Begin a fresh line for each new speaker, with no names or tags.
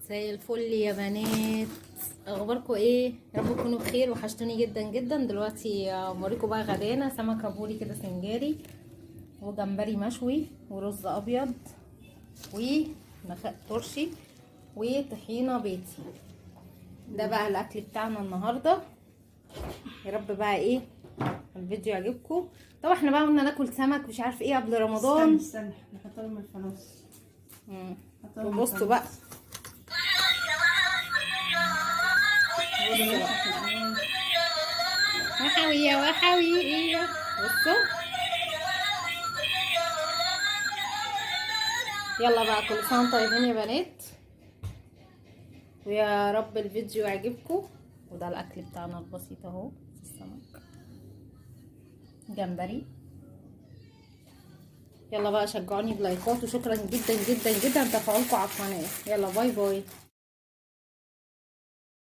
زي الفل يا بنات، اخباركم ايه؟ يا رب تكونوا بخير. وحشتوني جدا جدا. دلوقتي بوريكم بقى غدانا: سمكة بوري كده سنجاري، وجمبري مشوي، ورز ابيض، ونخاء ترشي، وطحينه بيتي. ده بقى الاكل بتاعنا النهارده. يا رب بقى ايه الفيديو يعجبكم. طبعا احنا بقى قلنا ناكل سمك مش عارف ايه قبل رمضان.
استنى استنى، نحط لهم الفانوس. نحط لهم
وبصوا بقى.
الفانوس.
بصوا بقى، وحوية وحوية. بصوا، يلا بقى، كل سنة وانتم طيبين يا بنات، ويا رب الفيديو يعجبكم. وده الاكل بتاعنا البسيط اهو، السمك جمبري. يلا بقى شجعوني بلايكات، وشكرا جدا جدا جدا تفاعلكم على القناة. يلا bye bye.